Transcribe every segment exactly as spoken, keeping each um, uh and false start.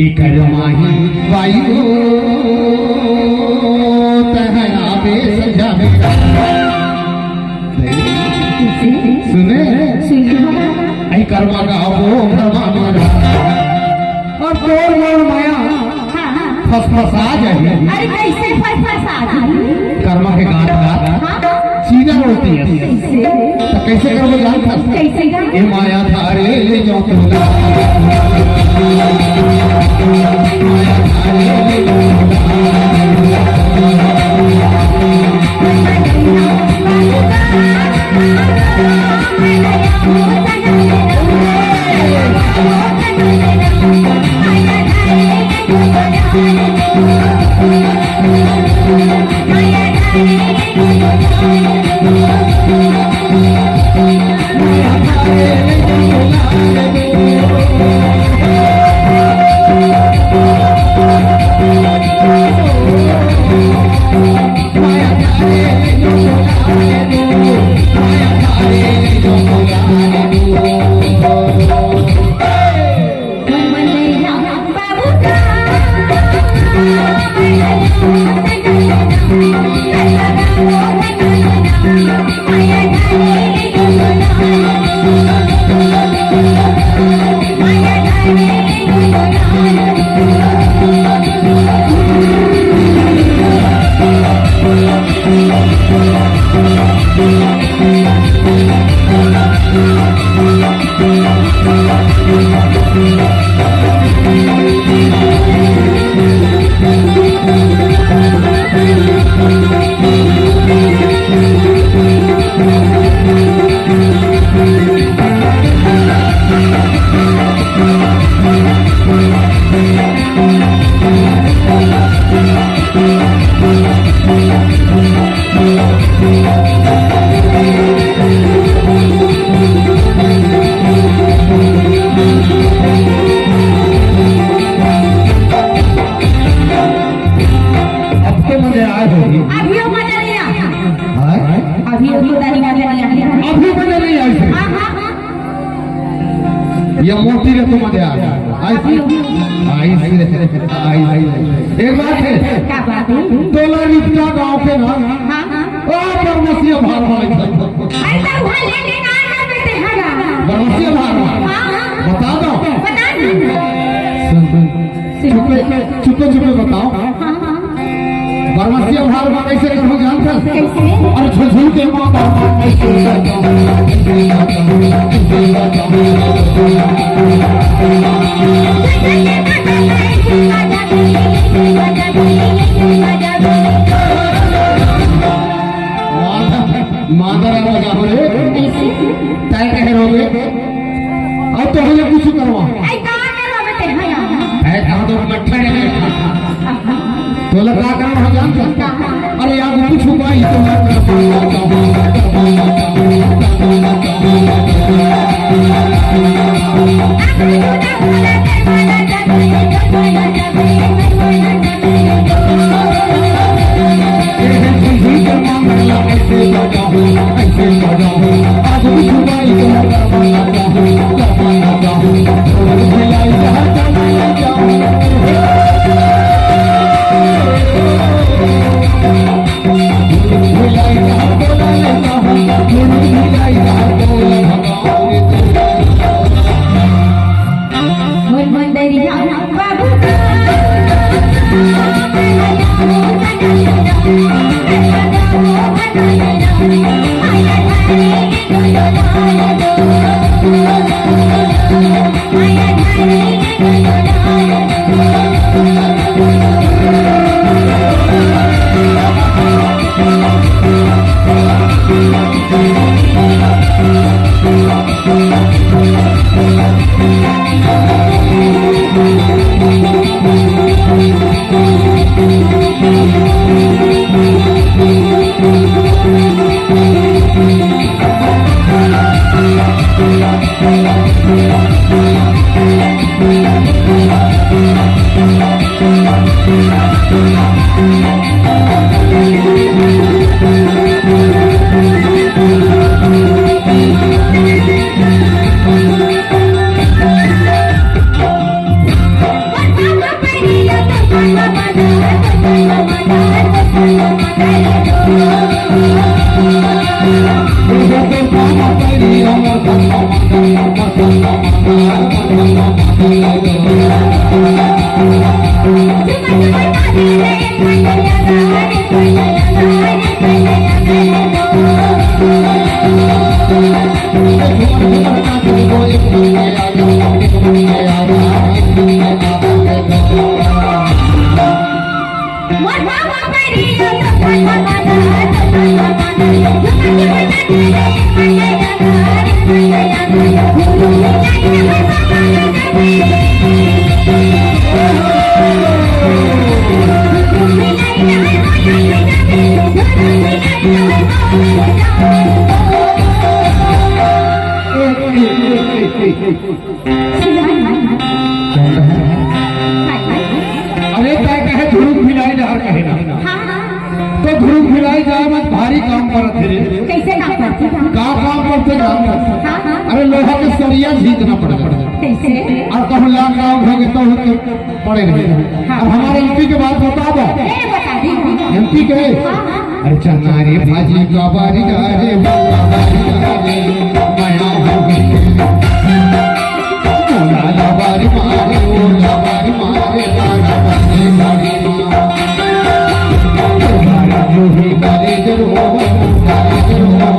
इकर माही वायु तहया बे संझा बेरा। सुने? सुने। आई करमा का वो घरमा मेरा। अउ तोर मोर माया हाँ, हाँ। फसफसा जाही। अरे कइसे फसफसा जाही? करमा के गांठ ला हाँ, हाँ। चीरा होती है। कइसे? त कइसे करबो जानथस? कइसे गा? ए माया धारे ले जाओ तोला। माया धारे ले जाओ तोला। अब तो मजा आए होही। अभी वो मजा नहीं आया। हाँ? अभी वो तो नहीं मजा नहीं आया। अभी मजा नहीं आया। हाँ, हाँ, हाँ। ये मोती रे तो मजा आया। आई, आई, आई, आई। एक बात है। का बात है? तोला रिश्ता गाँव के ना। हाँ, हाँ। ओ, बरमसिया भार भाई। अरे, तो भाई लेके कहाँ है बेटे, है ना? बरमसिया भार भाई। हाँ, हाँ। बता दो। बता दो। सुन, सुन। चुपे, चुपे, चुपे बताओ। हाँ, हाँ। बरमसिया भार भाई कइसे करबो जानथस? कइसे? अरे, झुलझुल के माँ बाप कइसे करबो? मादर, मादर आ लगा हो रे। कइसे? तय कहे रोगे। अब तो हमें कुछ करवा। आई का करवा बेटे, हाँ। ऐ कहाँ तो मट्ठा है। तोला का करना हो जानथस? अरे यार, कुछ हुआ ही तो। अरे, तैं कहे ध्रुव भिलाई डहर कहे ना। हाँ, हाँ। तो ध्रुव भिलाई जाए मत, भारी काम परत हे रे। कैसे काम करथे? का काम करथे, काम करथे? हाँ, हाँ। अरे, लोहा के सरिया खींचना पड़ जाता। कैसे? अउ कहूँ लाग काम हो गया तो पड़े रहे। हाँ। अब हमारे एमपी के बात बता दो। ए, बता दी। एमपी के? हाँ, हाँ। अरे चना रे भाजी का बारी जा रे, वो का बारी जा रे, मया हो गई। ओ लाला बारी मारे, ओ लाला बारी मारे, लाला बारी मारे। तुम्हारा जो ही करे जरो, करे जरो।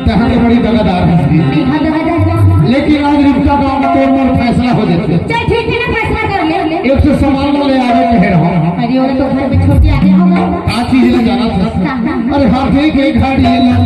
तहाँ के बड़ी दगादार हंसी। लेकिन आज रिक्शा गांव में तोर मोर फैसला हो जाते। चल ठीक है ना, फैसला कर ले। एक से सामान ला ले आवे कहे रहो। अरे, वो तो घर में छोड़ के आगे होगा। का चीज ले जाना था? कहाँ? अरे, हाथी के घड़ी ला।